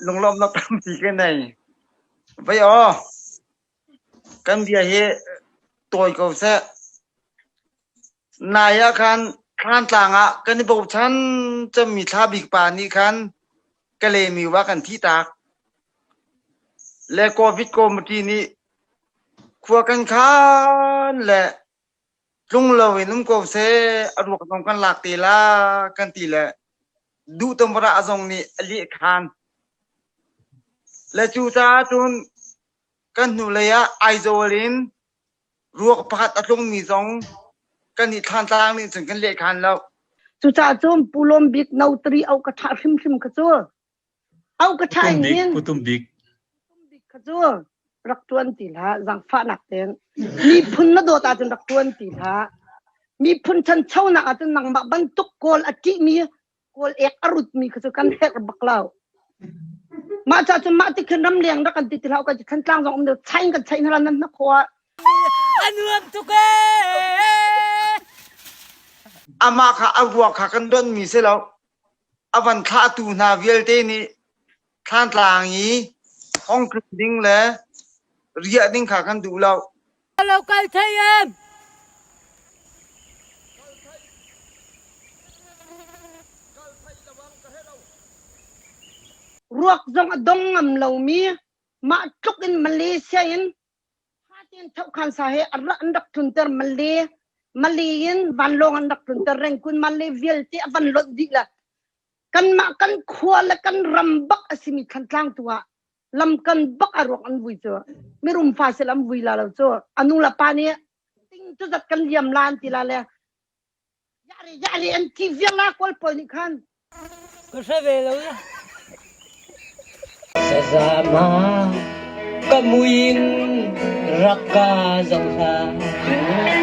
Lunglawmhnak tampi ka nei. Vei aw, kan bia hi tawi ko seh. Nai ah khan Thlantlang ah kan i bochan cemmi Thla Bik pa nih khan Kalaymyo ah kan thihtak. Le Covid committee nih khua kan khan le tlung loin um ko seh, a ruak zong kan lak te la kan ti le duh tumrah zong nih a leh khan. Le cucaah cun kan hnulei ah Aizawl in ruak pakhat a tlungmi zong kan i Thlantlang nih cun kan leh khan lo. Cucaah cun Pu Lawm Bik notary au ka ṭha hrimhrim kha cu. Au ka ṭha in hin. Pu Tum Bik. Tum Bik kha cu rak ṭuan ti hlah zaangfahnak tein. Miphun na dawt ahcun rak ṭuan ti hlah. Miphun ṭhanchonak ahcun nangmah bantuk kawl a ṭihmi kawl ek a rutmi kha cu kan herh bak lo. Mah ca cun mah ti khin ramleng rak kan ti ti hlah kan ti Thantlang zong um deuh chain kan chain hna nan na khua. A nuam tuk ee. Amah kha a ruak kha kan donmi si lo. A van thlahtu hna vialte nih Thlantlang i hongtlung ding le riah ding kha kan duh lo. Lo kal thei em. Ruak zong a dong ngam lomi mah tluk in Malaysia in Fatin Thokhan sa he an rak tlunter Malay Malay in vanlawng an rak tlunter Rengkun Malay vialte a van lonh dih la kanmah kan khua le kan ram bak a simi Thlantlang tu ah lamkan bak a ruak an vui cu mirum fa sel an vui la lo cu anu la pa nih ting cu zat kan liam la an ti la le yare yare an ti viar la kawl pawl nih khan Ka hre ve lo ya. Sazama ka mui in rak ka zoh hlah.